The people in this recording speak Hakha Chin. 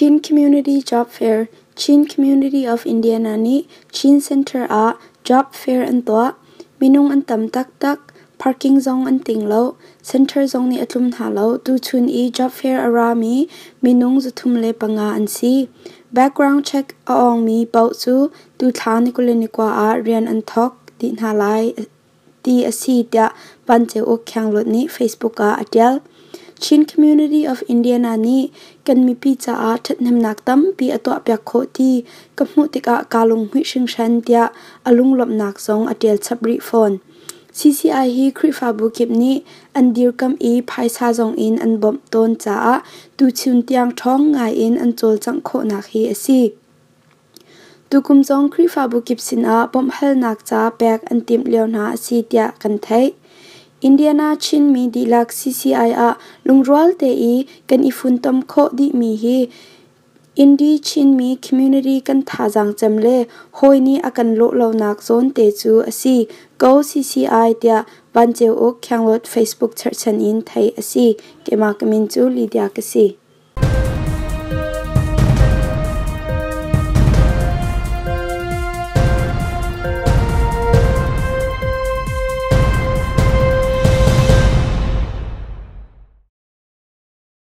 Chin Community Job Fair Chin Community of Indiana nih Chin Center ah Job Fair an tuah. Minung an tam taktak. Parking zong an ting lo. Center zong nih a tlum hna lo. Tuchun i Job Fair a rami minung 305 an si. Background check a awngmi paoh cu tuthla ni 29 ah rian an thawk dih hna lai ti a si tiah Van Ceu Uk Khenglawt nih Facebook ah a ṭial. Chin Community of Indiana nih kan mipi caah ṭhathnemnak tampi a tuahpiak khawh ti ka hmuh tikah kaa lunghmuih hringhran tiah a lunglawmhnak zong a ṭial chap rih fawn. CCI hi Khrihfabu kip nih an dirkamh i phaisa zong in an bawmh tawn caah tuchun tiang ṭhawng ngai in an cawlcangh khawhnak hi a si. Tukum zong Khrihfabu kip sinah bawmhhalnak ca pek an timh lio hna a si tiah kan theih. Indiana Chinmi dihlak CCI ah lungrual te i kan i funtom khawh dihmi hi Indi Chinmi community kan thazaang cem le hawi nih a kan lawh lonak zawn te cu a si. Go CCI tiah Van Ceu Uk Khenglawt Facebook cherhchan in theih a si. Keimah ka min cu Lydia ka si.